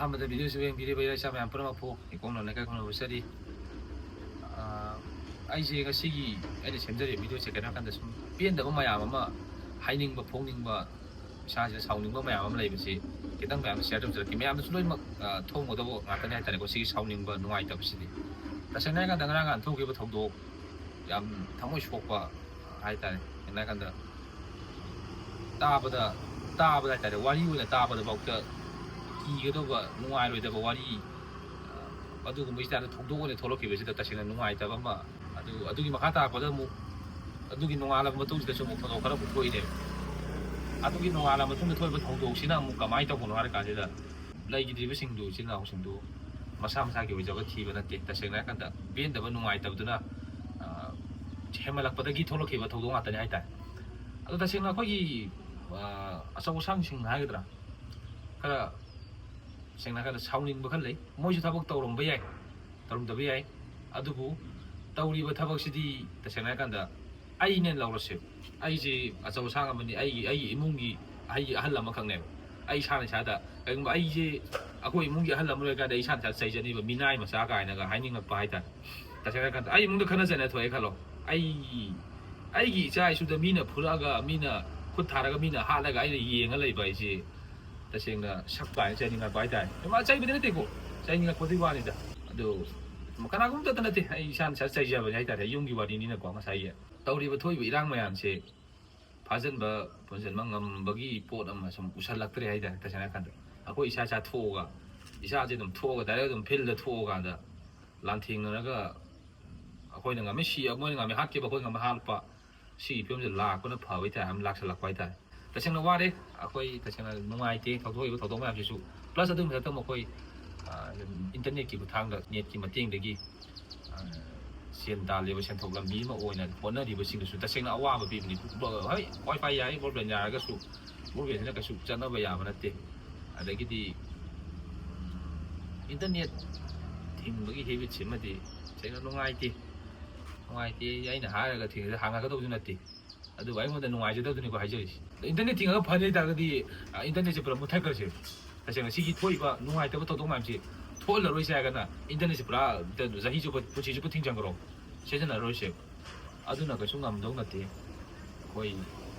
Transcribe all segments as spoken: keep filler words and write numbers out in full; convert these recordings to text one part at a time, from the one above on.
ꯑꯍꯥꯟꯕꯗ ꯚꯤꯗꯤꯑꯣꯁꯤ ꯌꯦꯡꯕꯤꯔꯤꯕ ꯏꯔꯥꯏ ꯏꯆꯥ ꯃꯌꯥꯝ ꯄꯨꯝꯅꯃꯛꯄꯨ ꯏꯀꯣꯡ ꯂꯣꯟꯅ ꯏꯀꯥꯏ ꯈꯨꯝꯅꯕ ꯆꯠꯂꯤ꯫ ꯑꯥ, ꯑꯩꯁꯦ ꯉꯁꯤꯒꯤ ꯑꯩꯅ ꯁꯦꯝꯖꯔꯤꯕ ꯚꯤꯗꯤꯑꯣꯁꯦ ꯀꯩꯅꯣ ꯍꯥꯏꯀꯥꯟꯗ ꯁꯨꯝ ꯄꯦꯟꯗꯕ ꯃꯌꯥꯝ ꯑꯃ, ꯍꯥꯏꯅꯤꯡꯕ ꯐꯣꯡꯅꯤꯡꯕ, ꯏꯁꯥꯁꯤꯗ ꯁꯥꯎꯅꯤꯡꯕ ꯃꯌꯥꯝ ꯑꯃ ꯂꯩꯕꯁꯤ ꯈꯤꯇꯪ ꯃꯌꯥꯝꯗ ꯁꯤꯌꯔ ꯇꯧꯖꯔꯛꯀꯦ꯫ ꯃꯌꯥꯝꯗꯁꯨ ꯂꯣꯏꯅꯃꯛ, ꯑꯥ, ꯊꯣꯡꯒꯗꯧꯕ ꯉꯥꯛꯇꯅꯤ ꯍꯥꯏꯇꯥꯔꯦꯀꯣ꯫ ꯁꯤꯒꯤ ꯁꯥꯎꯅꯤꯡꯕ ꯅꯨꯡꯉꯥꯏꯇꯕꯁꯤꯗꯤ ꯇꯁꯦꯡꯅ ꯍꯥꯏꯔꯀꯥꯟꯗ ꯉꯔꯥꯡ ꯅꯍꯥꯟ ꯊꯣꯛꯈꯤꯕ ꯊꯧꯗꯣꯛ ꯌꯥꯝ ꯊꯃꯣꯏ ꯁꯣꯛꯄ ꯍꯥꯏꯇꯥꯔꯦ꯫ ꯁꯦꯡꯅ ꯍꯥꯏꯔꯀꯥꯟꯗ ꯇꯥꯕꯗ, ꯇꯥꯕꯗ ꯍꯥꯏꯇꯥꯔꯦ, ꯋꯥꯔꯤ ꯑꯣꯏꯅ ꯇꯥꯕꯗꯐꯥꯎꯗ ꯀꯤꯒꯗꯧꯕ, ꯅꯨꯡꯉꯥꯏꯔꯣꯏꯗꯕ ꯋꯥꯔꯤ, ꯑ, ꯑꯗꯨꯒꯨꯝꯕꯒꯤ ꯇꯥꯏꯞꯇ ꯊꯧꯗꯣꯛ ꯑꯣꯏꯅ ꯊꯣꯛꯂꯛꯈꯤꯕꯁꯤꯗ ꯇꯁꯦꯡꯅ ꯅꯨꯡꯉꯥꯏꯇꯕ ꯑꯃ꯫ ꯑꯗꯨ, ꯑꯗꯨꯒꯤ ꯃꯈꯥ ꯇꯥꯔꯛꯄꯗ ꯑꯃꯨꯛ, ꯑꯗꯨꯒꯤ ꯅꯣꯡꯉꯥꯜꯂꯕ ꯃꯇꯨꯡꯁꯤꯗꯁꯨ ꯑꯃꯨꯛ ꯊꯧꯗꯣꯛ ꯈꯔ ꯑꯃꯨꯛ ꯊꯣꯛꯏꯅꯦꯕ꯫ ꯑꯗꯨꯒꯤ ꯅꯣꯡꯉꯥꯜꯂꯕ ꯃꯇꯨꯡꯗ ꯊꯣꯛꯏꯕ ꯊꯧꯗꯣꯛꯁꯤꯅ ꯑꯃꯨꯛ ꯀꯃꯥꯏꯅ ꯇꯧꯕꯅꯣ ꯍꯥꯏꯔ ꯀꯥꯟꯁꯤꯗ, ꯂꯩꯈꯤꯗ꯭ꯔꯤꯕꯁꯤꯡꯗꯨ, ꯏꯆꯤꯜ ꯏꯅꯥꯎꯁꯤꯡꯗꯨ ꯃꯁꯥ ꯃꯁꯥꯒꯤ ꯑꯣꯏꯖꯕ ꯊꯤꯕ ꯅꯠꯇꯦ꯫ ꯇꯁꯦꯡꯅ ꯍꯥꯏꯔꯀꯥꯟꯗ ꯄꯦꯟꯗꯕ, ꯅꯨꯡꯉꯥꯏꯇꯕꯗꯨꯅ, ꯑ, ꯍꯦꯟꯃꯜꯂꯛꯄꯗꯒꯤ ꯊꯣꯛꯂꯛꯈꯤꯕ ꯊꯧꯗꯣꯛ ꯉꯥꯛꯇꯅꯤ ꯍꯥꯏꯇꯥꯔꯦ꯫ ꯑꯗꯣ ꯇꯁꯦꯡꯅ ꯑꯩꯈꯣꯏꯒꯤ, ꯑ, ꯑꯆꯧ ꯑꯁꯥꯡꯁꯤꯡ ꯍꯥꯏꯒꯗ꯭ꯔꯥ, ꯈꯔ ꯁꯦꯡꯅ ꯍꯥꯏꯔꯀꯥꯟꯗ ꯁꯥꯎꯅꯤꯡꯕ ꯈꯔ ꯂꯩ꯫ ꯃꯣꯏꯁꯨ ꯊꯕꯛ ꯇꯧꯔꯝꯕ ꯌꯥꯏ, ꯇꯧꯔꯝꯗꯕ ꯌꯥꯏ꯫ ꯑꯗꯨꯕꯨ ꯇꯧꯔꯤꯕ ꯊꯕꯛꯁꯤꯗꯤ ꯇꯁꯦꯡꯅ ꯍꯥꯏꯔꯀꯥꯟꯗ ꯑꯩꯅ ꯂꯧꯔꯁꯦꯕ꯫ ꯑꯩꯁꯦ ꯑꯆꯧ ꯑꯁꯥꯡ ꯑꯃꯅꯤ, ꯑꯩꯒꯤ, ꯑꯩꯒꯤ ꯏꯃꯨꯡꯒꯤ, ꯑꯩꯒꯤ ꯑꯍꯜ ꯑꯃꯈꯛꯅꯦꯕ꯫ ꯑꯩ ꯏꯁꯥꯅ ꯏꯁꯥꯗ, ꯀꯩꯒꯨꯝꯕ ꯑꯩꯁꯦ ꯑꯩꯈꯣꯏ ꯏꯃꯨꯡꯒꯤ ꯑꯍꯜ ꯑꯃ ꯑꯣꯏꯔꯀꯥꯟꯗ ꯑꯩ ꯏꯁꯥꯅ ꯏꯁꯥꯗ ꯆꯩꯖꯅꯤꯕ, ꯃꯤꯅꯥꯏ ꯃꯆꯥ ꯀꯥꯏꯅꯒ ꯍꯥꯏꯅꯤꯡꯉꯛꯄ ꯍꯥꯏꯇꯥꯔꯦ꯫ ꯇꯁꯦꯡꯅ ꯍꯥꯏꯔꯀꯥꯟꯗ ꯑꯩ ꯏꯃꯨꯡꯗ ꯈꯠꯅ ꯆꯩꯅ ꯊꯣꯛꯑꯦ ꯈꯜꯂꯣ, ꯑꯩ, ꯑꯩꯒꯤ ꯏꯆꯥ ꯏꯁꯨꯗ ꯃꯤꯅ ꯐꯨꯔꯛꯑꯒ, ꯃꯤꯅ ꯈꯨꯠ ꯊꯥꯔꯒ, ꯃꯤꯅ ꯍꯥꯠꯂꯒ ꯑꯩꯅ ꯌꯦꯡꯉ ꯂꯩꯕ ꯍꯥꯏꯁꯦ ꯇꯁꯦꯡꯅ ꯁꯛ ꯀꯥꯏꯅ ꯆꯩꯅꯤꯡꯉꯛꯄ ꯍꯥꯏꯇꯥꯔꯦ꯫ ꯃꯥ ꯆꯩꯕꯗꯤ ꯅꯠꯇꯦꯀꯣ, ꯆꯩꯅꯤꯡꯉꯛꯄꯗꯨꯒꯤ ꯋꯥꯅꯤꯗ꯫ ꯑꯗꯨ ꯀꯅꯥꯒꯨꯝꯇꯗ ꯅꯠꯇꯦ, ꯑꯩ ꯏꯁꯥꯅ ꯏꯁꯥ ꯆꯩꯖꯕꯅꯤ ꯍꯥꯏꯇꯥꯔꯦ꯫ ꯌꯨꯝꯒꯤ ꯋꯥꯔꯤꯅꯤꯅꯀꯣ, ꯉꯁꯥꯏꯒꯤ ꯇꯧꯔꯤꯕ ꯊꯣꯛꯏꯕ ꯏꯔꯥꯡ ꯃꯌꯥꯝꯁꯦ ꯐꯥꯖꯤꯟꯕ ꯄꯨꯟꯁꯤꯟꯕ ꯉꯝꯕꯒꯤ ꯄꯣꯠ ꯑꯃ ꯁꯨꯝ ꯎꯁꯜꯂꯛꯇ꯭ꯔꯦ ꯍꯥꯏꯇꯥꯔꯦ꯫ ꯇꯁꯦꯡꯅ ꯍꯥꯏꯔꯀꯥꯟꯗ ꯑꯩꯈꯣꯏ ꯏꯁꯥ ꯏꯁꯥ ꯊꯣꯛꯑꯒ, ꯏꯁꯥꯁꯦ ꯑꯗꯨꯝ ꯊꯣꯛꯑꯒ, ꯗꯥꯏꯔꯦꯛ ꯑꯗꯨꯝ ꯐꯤꯜꯗ ꯊꯣꯛꯑꯀꯥꯟꯗ ꯂꯥꯟꯊꯦꯡꯅꯔꯒ ꯑꯩꯈꯣꯏꯅ ꯉꯝꯃꯤ ꯁꯤ, ꯃꯣꯏꯅ ꯉꯝꯃꯤ ꯍꯥꯠꯈꯤꯕ, ꯑꯩꯈꯣꯏ ꯉꯝꯃꯤ ꯍꯥꯠꯄ, ꯁꯤꯒꯤ ꯐꯤꯕꯝꯁꯦ ꯂꯥꯛꯄꯅ ꯐꯕꯩ ꯇꯥꯏꯞ ꯑꯃ ꯂꯥꯛꯁꯜꯂꯛꯄ ꯍꯥꯏꯇꯥꯔꯦ꯫ ꯇꯁꯦꯡꯅ ꯋꯥꯔꯦ ꯑꯩꯈꯣꯏ, ꯇꯁꯦꯡꯅ ꯅꯨꯡꯉꯥꯏꯇꯦ ꯊꯧꯗꯣꯛꯏꯕ ꯊꯧꯗꯣꯛ ꯃꯌꯥꯝꯁꯤꯁꯨ꯫ ꯄ꯭ꯂꯁ ꯑꯗꯨꯒꯤ ꯃꯊꯛꯇ ꯑꯃꯨꯛ ꯑꯩꯈꯣꯏ, ꯑ, ꯏꯟꯇꯔꯅꯦꯠꯀꯤ ꯈꯨꯠꯊꯥꯡꯗ, ꯅꯦꯠꯀꯤ ꯃꯇꯦꯡꯗꯒꯤ, ꯑ, ꯁꯦꯟ ꯇꯥꯜꯂꯤꯕ, ꯁꯦꯟꯊꯣꯛ ꯂꯝꯕꯤ ꯑꯃ ꯑꯣꯏꯅ ꯍꯣꯠꯅꯔꯤꯕꯁꯤꯡꯗꯁꯨ ꯇꯁꯦꯡꯅ ꯑꯋꯥꯕ ꯄꯤꯕꯅꯤ꯫ ꯍꯣꯏ, ꯋꯥꯏꯐꯥꯏ ꯌꯥꯏ, ꯕ꯭ꯔꯣꯗꯕꯦꯟ ꯌꯥꯔꯒꯁꯨ ꯕ꯭ꯔꯣꯗꯕꯦꯟꯁꯤꯅ ꯀꯩꯁꯨ ꯆꯠꯅꯕ ꯌꯥꯕ ꯅꯠꯇꯦ꯫ ꯑꯗꯒꯤꯗꯤ ꯏꯟꯇꯔꯅꯦꯠ ꯊꯤꯡꯕꯒꯤ ꯍꯦꯕꯤꯠꯁꯤꯃꯗꯤ ꯇꯁꯦꯡꯅ ꯅꯨꯡꯉꯥꯏꯇꯦ꯫ ꯅꯨꯡꯉꯥꯏꯇꯦ ꯑꯩꯅ ꯍꯥꯏꯔꯒ ꯊꯤꯡꯉꯒ ꯍꯥꯡꯉꯛꯀꯗꯧꯕꯁꯨ ꯅꯠꯇꯦ꯫ ꯑꯗꯨꯕꯨ ꯑꯩꯉꯣꯟꯗ ꯅꯨꯡꯉꯥꯏꯖꯗꯕꯗꯨꯅꯤꯀꯣ ꯍꯥꯏꯖꯔꯤꯁꯦ꯫ ꯏꯟꯇꯔꯅꯦꯠ ꯊꯤꯡꯉꯒ ꯐꯅꯤ ꯍꯥꯏ ꯇꯥꯔꯒꯗꯤ, ꯑ, ꯏꯟꯇꯔꯅꯦꯠꯁꯦ ꯄꯨꯔꯥ ꯃꯨꯠꯊꯠꯈ꯭ꯔꯁꯦ꯫ ꯇꯁꯦꯡꯅ ꯁꯤꯒꯤ ꯊꯣꯛꯏꯕ ꯅꯨꯡꯉꯥꯏꯇꯕ ꯊꯧꯗꯣꯛ ꯃꯌꯥꯝꯁꯤ ꯊꯣꯛꯍꯜꯂꯔꯣꯏꯁꯦ ꯍꯥꯏꯔꯒꯅ ꯏꯟꯇꯔꯅꯦꯠꯁꯤ ꯄꯨꯔꯥ ꯆꯍꯤ ꯆꯨꯞꯄ, ꯄꯨꯟꯁꯤ ꯆꯨꯞꯄ ꯊꯤꯡꯖꯤꯟꯈ꯭ꯔꯣ, ꯁꯤꯖꯤꯟꯅꯔꯔꯣꯏꯁꯦ꯫ ꯑꯗꯨꯅ ꯀꯩꯁꯨ ꯉꯝꯗꯧ ꯅꯠꯇꯦ꯫ ꯑꯩꯈꯣꯏ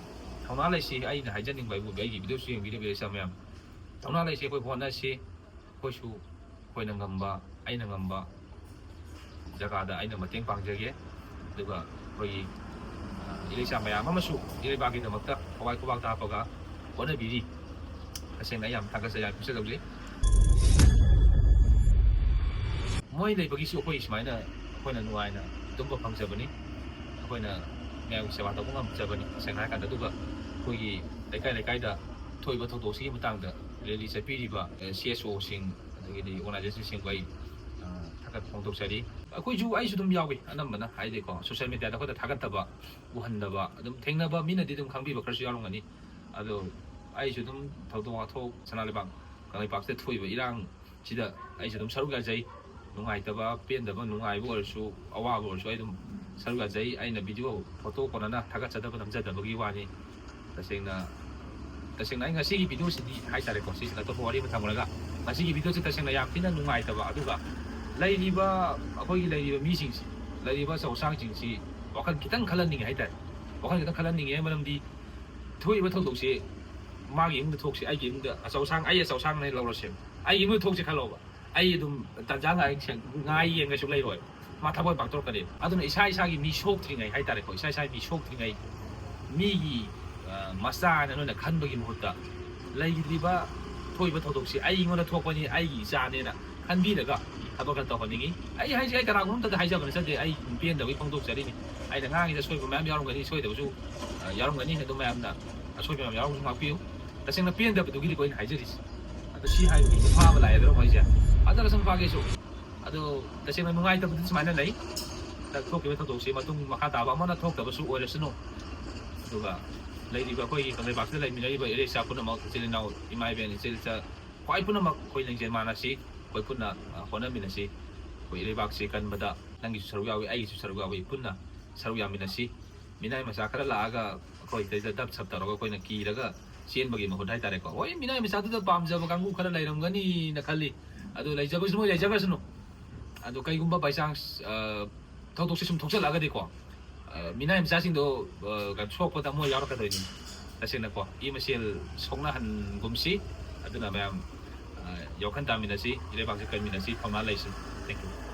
ꯊꯧꯅꯥ ꯂꯩꯁꯤ꯫ ꯑꯩꯅ ꯍꯥꯏꯖꯅꯤꯡꯕ ꯍꯥꯏꯕꯨ, ꯑꯩꯒꯤ ꯚꯤꯗꯤꯑꯣꯁꯨ ꯌꯦꯡꯕꯤꯔꯤꯕ ꯏꯆꯥ ꯃꯌꯥꯝ, ꯊꯧꯅꯥ ꯂꯩꯁꯤ꯫ ꯑꯩꯈꯣꯏ ꯍꯣꯠꯅꯁꯤ꯫ ꯑꯩꯈꯣꯏꯁꯨ ꯑꯩꯈꯣꯏꯅ ꯉꯝꯕ, ꯑꯩꯅ ꯉꯝꯕ ꯖꯒꯥꯗ ꯑꯩꯅ ꯃꯇꯦꯡ ꯄꯥꯡꯖꯒꯦ꯫ ꯑꯗꯨꯒ ꯑꯩꯈꯣꯏꯒꯤ, ꯑ, ꯏꯔꯩꯆꯥ ꯃꯌꯥꯝ ꯑꯃꯁꯨ ꯏꯔꯩꯕꯥꯛꯀꯤꯗꯃꯛꯇ ꯊꯋꯥꯏ ꯈꯨꯕꯥꯛꯇ ꯍꯥꯞꯄꯒ ꯍꯣꯠꯅꯕꯤꯔꯤ꯫ ꯇꯁꯦꯡꯅ ꯑꯩ ꯌꯥꯝ ꯊꯥꯒꯠꯆꯩ, ꯌꯥꯝ ꯄꯤꯛꯆ ꯇꯧꯖꯩ꯫ ꯃꯣꯏ ꯂꯩꯕꯒꯤꯁꯨ ꯑꯩꯈꯣꯏ ꯁꯨꯃꯥꯏꯅ ꯑꯩꯈꯣꯏꯅ ꯅꯨꯡꯉꯥꯏꯅ ꯇꯨꯝꯕ ꯐꯪꯖꯕꯅꯤ꯫ ꯑꯩꯈꯣꯏꯅ ꯃꯌꯥꯝꯒꯤ ꯁꯦꯕꯥ ꯇꯧꯕ ꯉꯝꯖꯕꯅꯤ, ꯇꯁꯦꯡꯅ ꯍꯥꯏꯔꯀꯥꯟꯗ꯫ ꯑꯗꯨꯒ ꯑꯩꯈꯣꯏꯒꯤ ꯂꯩꯀꯥꯏ ꯂꯩꯀꯥꯏꯗ ꯊꯣꯛꯏꯕ ꯊꯧꯗꯣꯛꯁꯤꯒꯤ ꯃꯇꯥꯡꯗ ꯔꯦꯂꯤ ꯆꯠꯄꯤꯔꯤꯕ, ꯑꯦ, ꯁꯤ ꯑꯦꯁ ꯑꯣꯁꯤꯡ, ꯑꯗꯒꯤꯗꯤ ꯑꯣꯔꯒꯅꯥꯏꯖꯦꯁꯟꯁꯤꯡꯕꯨ ꯑꯩ, ꯑ, ꯊꯥꯒꯠꯄ ꯐꯣꯡꯗꯣꯛꯆꯔꯤ꯫ ꯑꯩꯈꯣꯏꯁꯨ, ꯑꯩꯁꯨ ꯑꯗꯨꯝ ꯌꯥꯎꯏ ꯑꯅꯝꯕꯅ, ꯍꯥꯏꯗꯤꯀꯣ, ꯁꯣꯁꯤꯌꯦꯜ ꯃꯦꯗꯤꯌꯥꯗ ꯑꯩꯈꯣꯏꯗ ꯊꯥꯒꯠꯇꯕ, ꯎꯍꯟꯗꯕ, ꯑꯗꯨꯝ ꯊꯦꯡꯅꯕ ꯃꯤꯅꯗꯤ ꯑꯗꯨꯝ ꯈꯪꯕꯤꯕ ꯈꯔꯁꯨ ꯌꯥꯎꯔꯝꯒꯅꯤ꯫ ꯑꯗꯣ ꯑꯩꯁꯨ ꯑꯗꯨꯝ ꯊꯧꯗꯣꯛ ꯋꯥꯊꯣꯛ ꯁꯅꯥ ꯂꯩꯕꯥꯛ, ꯀꯪꯂꯩꯄꯥꯛꯁꯤꯗ ꯊꯣꯛꯏꯕ ꯏꯔꯥꯡꯁꯤꯗ ꯑꯩꯁꯨ ꯑꯗꯨꯝ ꯁꯔꯨꯛ ꯌꯥꯖꯩ꯫ ꯅꯨꯡꯉꯥꯏꯇꯕ, ꯄꯦꯟꯗꯕ, ꯅꯨꯡꯉꯥꯏꯕ ꯑꯣꯏꯔꯁꯨ, ꯑꯋꯥꯕ ꯑꯣꯏꯔꯁꯨ ꯑꯩ ꯑꯗꯨꯝ ꯁꯔꯨꯛ ꯌꯥꯖꯩ꯫ ꯑꯩꯅ ꯚꯤꯗꯤꯑꯣ, ꯐꯣꯇꯣ ꯀꯣꯟꯅꯅ ꯊꯥꯒꯠꯆꯗꯕ ꯅꯝꯖꯗꯕꯒꯤ ꯋꯥꯅꯤ꯫ ꯇꯁꯦꯡꯅ, ꯇꯁꯦꯡꯅ ꯑꯩ ꯉꯁꯤꯒꯤ ꯚꯤꯗꯤꯑꯣꯁꯤꯗꯤ ꯍꯥꯏꯇꯥꯔꯦꯀꯣ, ꯁꯤꯁꯤꯅ ꯑꯇꯣꯞꯄ ꯋꯥꯔꯤ ꯑꯃ ꯊꯝꯈ꯭ꯔꯒ, ꯉꯁꯤꯒꯤ ꯚꯤꯗꯤꯑꯣꯁꯤ ꯇꯁꯦꯡꯅ ꯌꯥꯝ ꯊꯤꯅ ꯅꯨꯡꯉꯥꯏꯇꯕ, ꯑꯗꯨꯒ ꯂꯩꯔꯤꯕ, ꯑꯩꯈꯣꯏꯒꯤ ꯂꯩꯔꯤꯕ ꯃꯤꯁꯤꯡꯁꯤ, ꯂꯩꯔꯤꯕ ꯑꯆꯧ ꯑꯁꯥꯡꯁꯤꯡꯁꯤ ꯋꯥꯈꯜ ꯈꯤꯇꯪ ꯈꯜꯍꯟꯅꯤꯡꯉꯦ ꯍꯥꯏꯇꯥꯔꯦ꯫ ꯋꯥꯈꯜ ꯈꯤꯇꯪ ꯈꯜꯍꯟꯅꯤꯡꯉꯦ, ꯃꯔꯝꯗꯤ ꯊꯣꯛꯏꯕ ꯊꯧꯗꯣꯛꯁꯤ ꯃꯥꯒꯤ ꯏꯃꯨꯡꯗ ꯊꯣꯛꯁꯤ, ꯑꯩꯒꯤ ꯏꯃꯨꯡꯗ, ꯑꯆꯧ ꯑꯁꯥꯡ, ꯑꯩ ꯑꯆꯧ ꯑꯁꯥꯡꯅꯦ ꯂꯧꯔꯁꯦꯕ, ꯑꯩꯒꯤ ꯏꯃꯨꯡꯗ ꯊꯣꯛꯁꯤ ꯈꯜꯂꯣꯕ, ꯑꯩ ꯑꯗꯨꯝ ꯇꯟꯖꯥ ꯉꯥꯏ, ꯉꯥꯏ ꯌꯦꯡꯉꯁꯨ ꯂꯩꯔꯣꯏ, ꯃꯥ ꯊꯕꯛ ꯄꯥꯡꯊꯣꯔꯛꯀꯅꯦꯕ꯫ ꯑꯗꯨꯅ ꯏꯁꯥ ꯏꯁꯥꯒꯤ ꯃꯤ ꯁꯣꯛꯇ꯭ꯔꯤꯉꯩ ꯍꯥꯏꯇꯥꯔꯦꯀꯣ, ꯏꯁꯥ ꯏꯁꯥꯒꯤ ꯃꯤ ꯁꯣꯛꯇ꯭ꯔꯤꯉꯩ, ꯃꯤꯒꯤ, ꯑ, ꯃꯆꯥꯅ ꯅꯣꯏꯅ ꯈꯟꯕꯒꯤ ꯃꯍꯨꯠꯇ, ꯂꯩꯔꯤꯕ ꯊꯣꯛꯏꯕ ꯊꯧꯗꯣꯛꯁꯤ ꯑꯩꯉꯣꯟꯗ ꯊꯣꯛꯄꯅꯤ, ꯑꯩꯒꯤ ꯏꯆꯥꯅꯦꯅ ꯈꯟꯕꯤꯔꯒ ꯊꯕꯛ ꯈꯔ ꯇꯧꯍꯟꯅꯤꯡꯉꯤ꯫ ꯑꯩ ꯍꯥꯏꯁꯦ ꯑꯩ ꯀꯅꯥꯒꯨꯝꯕ ꯑꯃꯠꯇꯗ ꯍꯥꯏꯖꯕ ꯅꯠꯆꯗꯦ, ꯑꯩ ꯄꯦꯟꯗꯕꯒꯤ ꯐꯣꯡꯗꯣꯛꯆꯔꯤꯅꯤ꯫ ꯑꯩꯅ ꯉꯥꯡꯉꯤꯗ ꯑꯁꯣꯏꯕ ꯃꯌꯥꯝ ꯌꯥꯎꯔꯝꯒꯅꯤ, ꯁꯣꯏꯗꯕꯁꯨ, ꯑ, ꯌꯥꯎꯔꯝꯒꯅꯤ꯫ ꯑꯗꯨ ꯃꯌꯥꯝꯅ ꯑꯁꯣꯏꯕ ꯃꯌꯥꯝ ꯌꯥꯎꯔꯝꯒꯅꯤ, ꯉꯥꯛꯄꯤꯌꯨ꯫ ꯇꯁꯦꯡꯅ ꯄꯦꯟꯗꯕꯗꯨꯒꯤꯗꯤꯀꯣ ꯑꯩꯅ ꯍꯥꯏꯖꯔꯤꯁꯦ꯫ ꯑꯗꯣ ꯁꯤ ꯍꯥꯏꯕꯒꯤ ꯐꯥꯕ ꯂꯥꯛꯑꯦꯗꯅ ꯑꯩꯈꯣꯏꯁꯦ, ꯐꯖꯅ ꯁꯨꯝ ꯐꯥꯒꯦꯁꯨ꯫ ꯑꯗꯣ ꯇꯁꯦꯡꯅ ꯅꯨꯡꯉꯥꯏꯇꯕꯗꯤ ꯁꯨꯃꯥꯏꯅ ꯂꯩ꯫ ꯍꯟꯗꯛ ꯊꯣꯛꯈꯤꯕ ꯊꯧꯗꯣꯛꯁꯤ ꯃꯇꯨꯡ ꯃꯈꯥ ꯇꯥꯕ ꯑꯃꯅ ꯊꯣꯛꯇꯕꯁꯨ ꯑꯣꯏꯔꯁꯅꯨ꯫ ꯑꯗꯨꯒ ꯂꯩꯔꯤꯕ ꯑꯩꯈꯣꯏꯒꯤ ꯂꯩꯕꯥꯛꯁꯤꯗ ꯂꯩꯃꯤꯟꯅꯔꯤꯕ ꯏꯔꯩꯆꯥ ꯄꯨꯝꯅꯃꯛ, ꯏꯆꯤꯜ ꯏꯅꯥꯎ, ꯏꯃꯥ ꯏꯕꯦꯟ, ꯏꯆꯤꯜ ꯏꯆꯥ, ꯈ꯭ꯋꯥꯏ ꯄꯨꯝꯅꯃꯛ ꯑꯩꯈꯣꯏ ꯂꯤꯡꯖꯦꯜ ꯃꯥꯟꯅꯁꯤ, ꯑꯩꯈꯣꯏ ꯄꯨꯟꯅ, ꯑ, ꯍꯣꯠꯅꯃꯤꯟꯅꯁꯤ꯫ ꯑꯩꯈꯣꯏ ꯂꯩꯕꯥꯛꯁꯤ ꯀꯟꯕꯗ ꯅꯪꯒꯤꯁꯨ ꯁꯔꯨꯛ ꯌꯥꯎꯏ, ꯑꯩꯒꯤꯁꯨ ꯁꯔꯨꯛ ꯌꯥꯎꯏ, ꯄꯨꯟꯅ ꯁꯔꯨꯛ ꯌꯥꯃꯤꯟꯅꯁꯤ꯫ ꯃꯤꯅꯥꯏ ꯃꯆꯥ ꯈꯔ ꯂꯥꯛꯑꯒ ꯑꯩꯈꯣꯏ ꯁꯤꯗꯩꯗ ꯗꯞ ꯁꯞ ꯇꯧꯔꯒ ꯑꯩꯈꯣꯏꯅ ꯀꯤꯔꯒ ꯆꯦꯟꯕꯒꯤ ꯃꯍꯨꯠ ꯍꯥꯏꯇꯥꯔꯦꯀꯣ꯫ ꯍꯣꯏ, ꯃꯤꯅꯥꯏ ꯃꯆꯥꯗꯨꯗ ꯄꯥꯝꯖꯕ ꯀꯥꯡꯕꯨ ꯈꯔ ꯂꯩꯔꯝꯒꯅꯤꯅ ꯈꯜꯂꯤ꯫ ꯑꯗꯨ ꯂꯩꯖꯕꯁꯨ ꯃꯣꯏ ꯂꯩꯖꯈ꯭ꯔꯁꯅꯨ꯫ ꯑꯗꯨ ꯀꯩꯒꯨꯝꯕ by chance, ꯑ, ꯊꯧꯗꯣꯛꯁꯦ ꯁꯨꯝ ꯊꯣꯛꯆꯜꯂꯛꯑꯒꯗꯤꯀꯣ, ꯑ, ꯃꯤꯅꯥꯏ ꯃꯆꯥꯁꯤꯡꯗꯣ, ꯑ, ꯀꯩꯅꯣ, ꯁꯣꯛꯄꯗ ꯃꯣꯏ ꯌꯥꯎꯔꯛꯀꯗꯣꯏꯅꯤ꯫ ꯇꯁꯦꯡꯅꯀꯣ, ꯏ ꯃꯁꯦꯜ ꯁꯣꯛꯅꯍꯟꯒꯨꯝꯁꯤ꯫ ꯑꯗꯨꯅ ꯃꯌꯥꯝ, ꯑ, ꯌꯥꯎꯈꯟ ꯇꯥꯃꯤꯟꯅꯁꯤ, ꯏꯔꯩꯕꯥꯛꯁꯦ ꯀꯟꯃꯤꯟꯅꯁꯤ, ꯊꯧꯅꯥ ꯂꯩꯁꯤ꯫ Thank you꯫